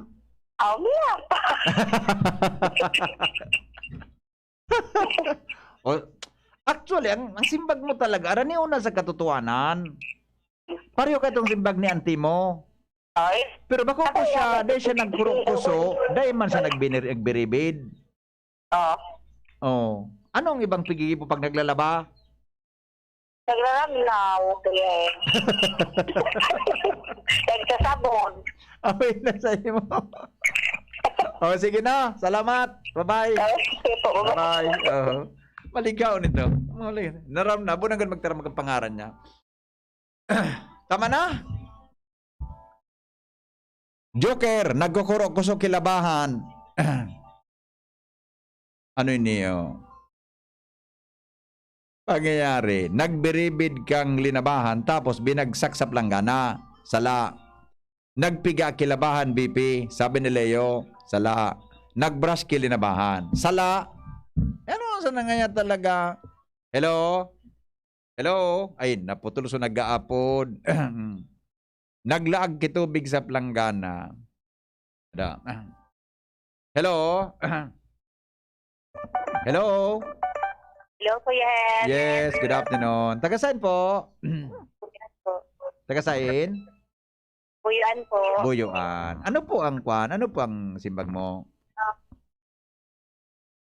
Oh, yeah. O, actually, ang, ang simbag mo talaga, arani una sa katotohanan. Pareho ka itong simbag ni auntie mo. Ay. Pero bako ko Ako, siya, yan. Dahil siya nagkurong-kuso, dahil man siya nagbinir-, nagbiribid. Oh. Oh. Anong ibang pigigibo pag naglalaba? Nagraragnaw, kuya. Nagsasabon. Abay na sa imo. Oh, sige na. Salamat. Bye-bye. Ay, sige po, bye-bye. Bye-bye. Oo. Maligaw nito. Mali. Naram na. Bunang gan magtaram ang pangaran niya. Tama na? Joker, nagkukuro-kuso kilabahan. Ano ini, oh? Pangyayari, nagbiribid kang linabahan tapos binagsak sa planggana. Sala. Nagpiga kilabahan, B P, sabi ni Leo. Sala. Nagbrush ki linabahan. Sala. Ano sa nangaya talaga? Hello? Hello? Ay, naputol so nag-aapod. Naglaag ki tubig sa planggana. Da. Hello? Hello? Hello, Kuya Hen. Yes, good afternoon. Taga saan po? Buyuan po. Taga saan? Buyuan po. Buyuan. Ano po ang kwan? Ano po ang simbag mo?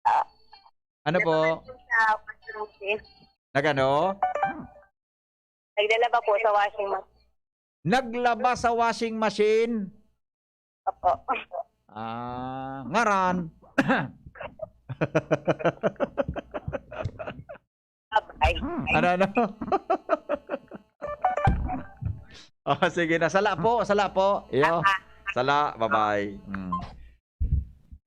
Ah. Ano po? Naglalaba po sa washing machine. Nagano? Naglalaba po sa washing machine. Naglaba sa washing machine? Opo. Ah, ngaran. Abay. Ano, ano? Oh, sige na. Sala po, sala po. Iyo. Ah, ah. Sala, bye-bye. Mm.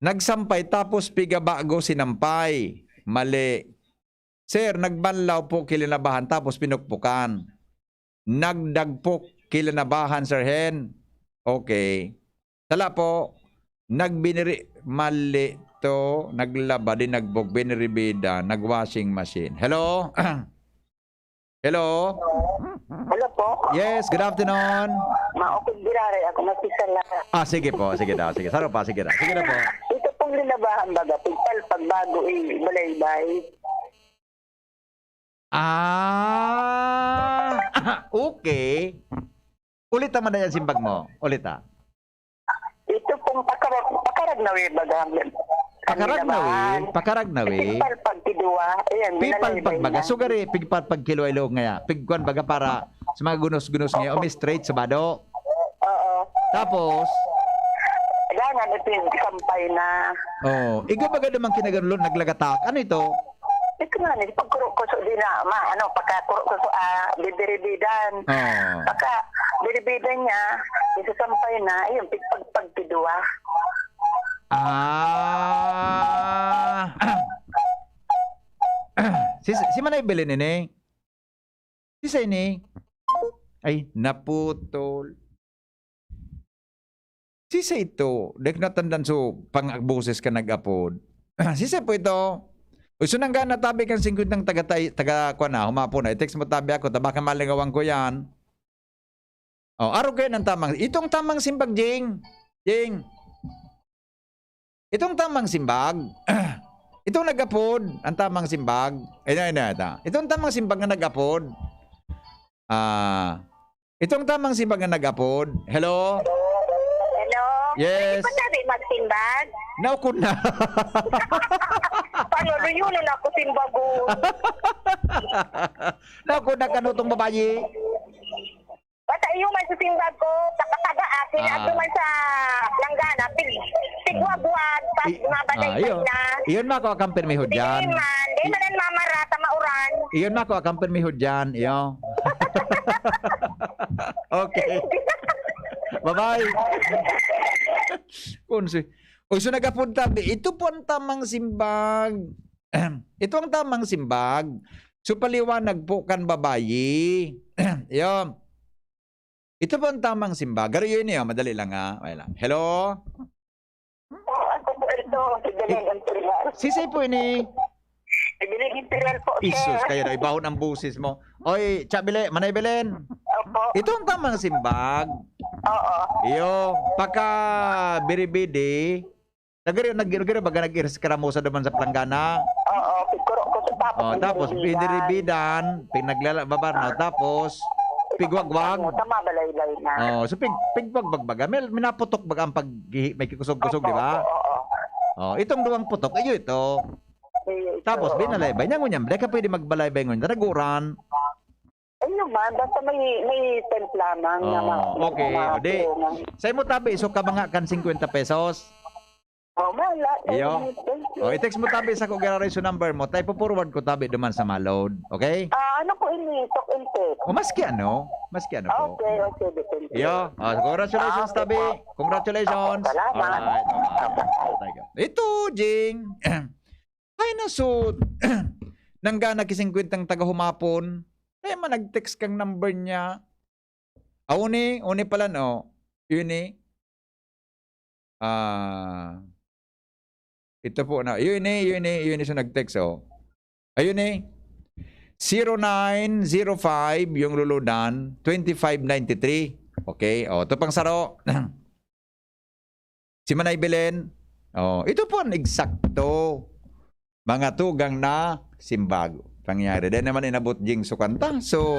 Nagsampay tapos piga bago sinampay. Mali. Sir, nagbanlaw po ki linabahan tapos pinukpukan. Nagdagpok ki linabahan, Sir Hen. Okay. Sala po. Nagbiniri-, mali to. Naglaba, dinagpok, biniribida, nag-washing machine. Hello? Hello? Hello po. Yes, good afternoon. Maokod giraray ako, masisala. Ah, sige po, sige daw, sige. Saro pa, sige daw. Sige na po. Ito pong linabahan baga, pigpalpag bago ibalaybay. Ah, okay. Ulit naman na yan, simbag mo. Ulit, ah. Ito pong pakarag-, pakaragnawi baga. Pakaragnawi, pakaragnawi. Pigpalpag ki duwa. Ayan, pigpalpag baga. So, gari, pigpalpag ki duwa ilog ngaya. Pigkuan baga para sa mga gunos-gunos ngaya. Opo. O may straight sa bado. Oo. Tapos? Ganyan, ito yung sampay na. Oh, igo baga naman kinaganlon, naglagatak. Ano ito? Ito nga, ni pagkuro-kuso din na, ma-, ano, pagkakuro-kuso, ah, bibiribidan. Ah. Pagka biribidan niya, isasampay na, ayun, pigpagpag ki duwa. Ah. Si, si Manay Belen ini? Sisay ni? Ay, naputol. Sisay ito? Dek natandan so pang-, boses ka nag-apod. Sisay po ito? Uy, so nangga natabi kang singkwentang taga tay-, taga, kwan na, humapon na. I-text mo tabi ako, ta baka malingawan ko yan. Oh, arog kayo ng tamang, itong tamang simbag, Jing. Jing. Itong tamang simbag. Itong nag-apod, ang tamang simbag. Ayun, ayun, ayun, ito. Itong tamang simbag na nag-apod. Ah, itong tamang simbag na nag-apod. Hello? Hello? Yes. Pwede po sabi magsimbag? Naukod na. Paano, Luyo, na ako simbagon? Naukod na kano tong babayi? Basta iyo man sa simbag ko, sa Kataga, akin, Ah. ato man sa Langgana, pig-, pigwagwag, pag I-, mabalay ah, iyo. na. Iyon, mako, akang pirmi ho Di dyan. man, di I- man ang mamarata, mauran. Iyon, mako, akang pirmi ho dyan, iyo. Okay. Bye-bye. Kung si, o, so nag-apod tabi, ito po ang tamang simbag. Ito ang tamang simbag. So, paliwanag po kan babayi. Iyo. Ito po ang tamang simbag. Garo yun, iyo. Madali lang, ha. Okay lang. Hello? Oh, ako po ito, si Belen Imperial. Sisay po ini? Si Belen Imperial po, Isus, sir. Kaya na ibahon ang boses mo. Oy, Cha Belen, Manay Belen. Opo. Ito ang tamang simbag. Oo. Iyo, pagka biribidi, nagiri-, nagiri-, baga nag-iris karamosa duman sa planggana. Oo, pigkuro ko sa tapos Oh, tapos, biniribidan. biniribidan, pinaglala-, babarnaw, tapos, pigwagwag. Sa mabalaylay na. Oh, so pig-, pigwagwag baga. May, may naputok baga ang pag-, may kikusog-kusog, Opo, di ba? opo, oo. Oh, itong duwang putok, iyo ito. Iyo ito, Tapos, oo. binalaybay. Niya ngunyan, di ka pwede magbalaybay ngunyan. Tanaguran. Ayun man, basta may, may temp lamang na Oh, ma-, okay. ma-, Di, ma-, sa imo tabi, so ka mga kan singkwenta pesos? Oh, wala. Iyo. Thank you. Oh, i-text mo tabi sa ko giraray sa number mo. Tayo po forward ko tabi duman sa malod. Okay? Ah, ano po ini? Talk and text? O, maski ano. Maski ano po. Okay, okay, depende. Iyo. Oh, congratulations, Ah, okay tabi. po. Congratulations. Opo, salamat. Alright. Opo. Thank you. Ito, Jing. Ay, naso. Nanggana ki singkwentang taga humapon. Kaya man nag-text kang number niya. Ah, uni, uni pala, no? Yun eh. Ah, ito po na. Yun eh, yun eh, yun eh, so nag-text, oh. Ayun eh. Zero nine zero five yung luludan, twenty-five ninety-three. Okay, oh, ito pang saro. Si Manay Belen, oh, ito po ang eksakto. Mga tugang na simbag. Pangyari. Dahil naman inabot jing sukanta. So,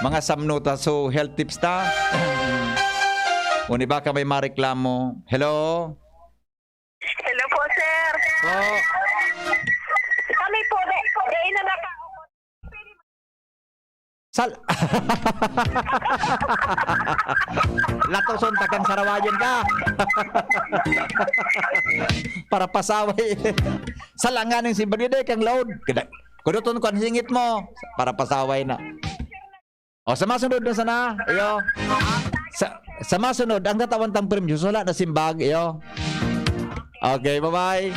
mga samnuta, so health tips ta. Uni baka may mareklamo. Hello? Hello po, sir. Po. Kami po, de-, de-, na naka- Sal-, Latoson ta kang sarawayon ka. Para pasaway. Salangan ng simbag, di kang load. Kada-, kuduton ko ang singit mo. Para pasaway na. O, sa masunod na sana, iyo. Sa, sa masunod, ang tatawan tang premyo, wala na simbag, iyo. Okay, bye-bye.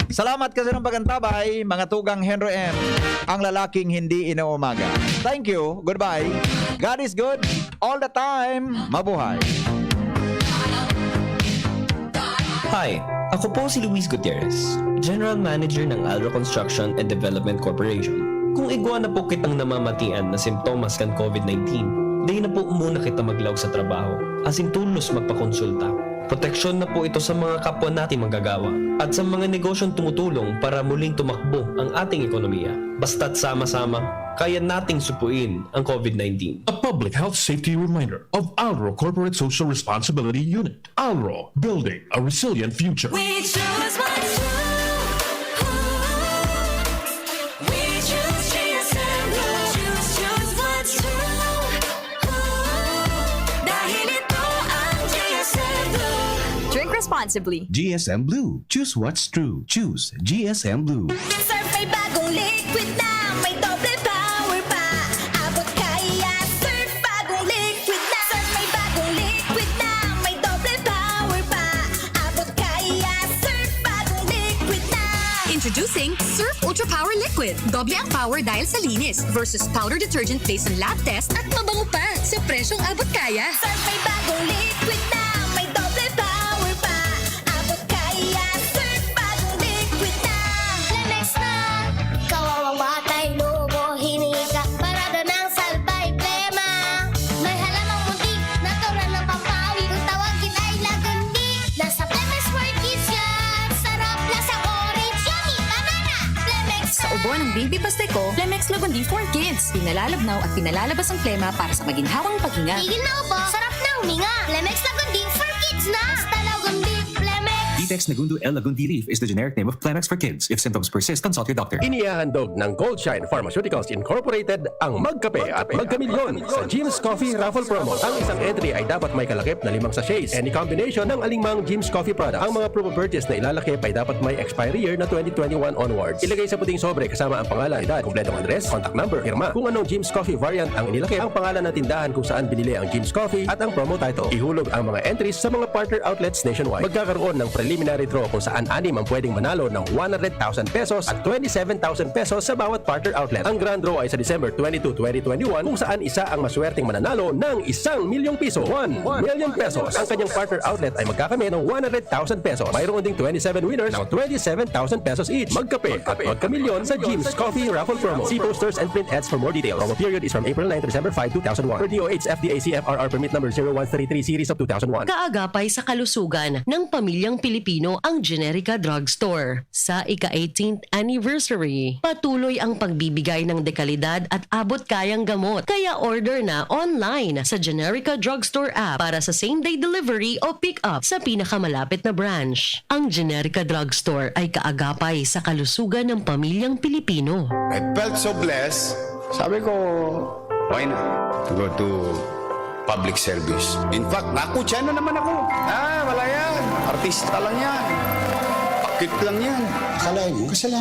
Salamat kasi ng pagantabay, mga tugang Henry M, ang lalaking hindi inuumaga. Thank you. Goodbye. God is good all the time. Mabuhay. Hi, ako po si Luis Gutierrez, General Manager ng Alro Construction and Development Corporation. Kung igwa na po kitang namamatian na simptomas kan COVID nineteen, dai na po muna kita maglaog sa trabaho, asin tolos magpakonsulta. Proteksyon na po ito sa mga kapwa nating manggagawa at sa mga negosyong tumutulong para muling tumakbo ang ating ekonomiya. Basta't sama-sama, kaya nating supuin ang COVID nineteen. A public health safety reminder of Alro Corporate Social Responsibility Unit. Alro, building a resilient future. We choose what's true. We choose G S M Blue. Choose, choose what's true. Dahil ito ang G S M Blue. Drink responsibly. G S M Blue. Choose what's true. Choose G S M Blue. Surf may bagong liquid na, may doble power pa. Abot kaya, Surf bagong liquid na. Surf may bagong liquid na, may doble power pa. Abot kaya, Surf bagong liquid na. Introducing Surf Ultra Power Liquid. Doble ang power dahil sa linis versus powder detergent based on lab test at mabango pa sa presyong abot kaya. Surf may bagong liquid na, may doble power pa. Abot kaya, Surf bagong liquid na. Lemex na. Kawawang batay, lobo, hinika. Parada ng salbay, plema. May halamang muntik, natural na pampawi. Kung tawagin ay lagundi. Nasa Lemex Workies yan. Sarap, lasang orange, yummy, banana. Lemex na. Sa ubo Ang Baby Pasteco, Plemex Lagundi for Kids. Pinalalabnaw at pinalalabas ang plema para sa maginhawang paghinga. Tigil na ubo, sarap na huminga. Plemex Lagundi for Kids na! Basta Lagundi, Plemex! Detex Negundo L. Lagundi leaf is the generic name of Plemex for Kids. If symptoms persist, consult your doctor. Inihahandog ng Gold Shine Pharmaceuticals Incorporated ang Magkape at Magkamilyon sa Jim's Coffee Raffle Promo. Ang isang entry ay dapat may kalakip na limang sachets. Any combination ng alingmang Jim's Coffee product. Ang mga proof of purchase na ilalakip ay dapat may expiry year na twenty twenty-one onwards. Ilagay sa puting sobre kasama ang pangalan, edad, kompletong address, contact number, pirma. Kung anong Jim's Coffee variant ang inilakip, ang pangalan ng tindahan kung saan binili ang Jim's Coffee at ang promo title. Ihulog ang mga entries sa mga partner outlets nationwide. Magkakaroon ng preliminary draw kung saan anim ang pwedeng manalo ng one hundred thousand pesos at twenty-seven thousand pesos sa bawat partner outlet. Ang grand draw ay sa December twenty-two, twenty twenty-one, kung saan isa ang maswerteng mananalo ng isang milyong piso. One million pesos. Ang kanyang partner outlet ay magkakamit ng one hundred thousand pesos. Mayroon ding twenty-seven winners ng twenty-seven thousand pesos each. Magkape at magkamilyon sa Jim's Coffee Raffle Promo. See posters and print ads for more details. Promo period is from April nine to December five, two thousand one. Per D O H F D A C F R R permit number zero one three three series of two thousand one. Kaagapay sa kalusugan ng pamilyang Pilipino ang Generica Drugstore. Sa ika-eighteenth anniversary, patuloy ang pagbibigay ng dekalidad at abot-kayang gamot. Kaya order na online sa Generica Drugstore app para sa same-day delivery o pick-up sa pinakamalapit na branch. Ang Generica Drugstore ay kaagapay sa kalusugan ng pamilyang Pilipino. I felt so blessed. Sabi ko, why not? To go to public service. In fact, nakutsa na naman ako. Ah, wala yan. Artista lang yan. Pakit lang yan. Akala niyo, kasalanan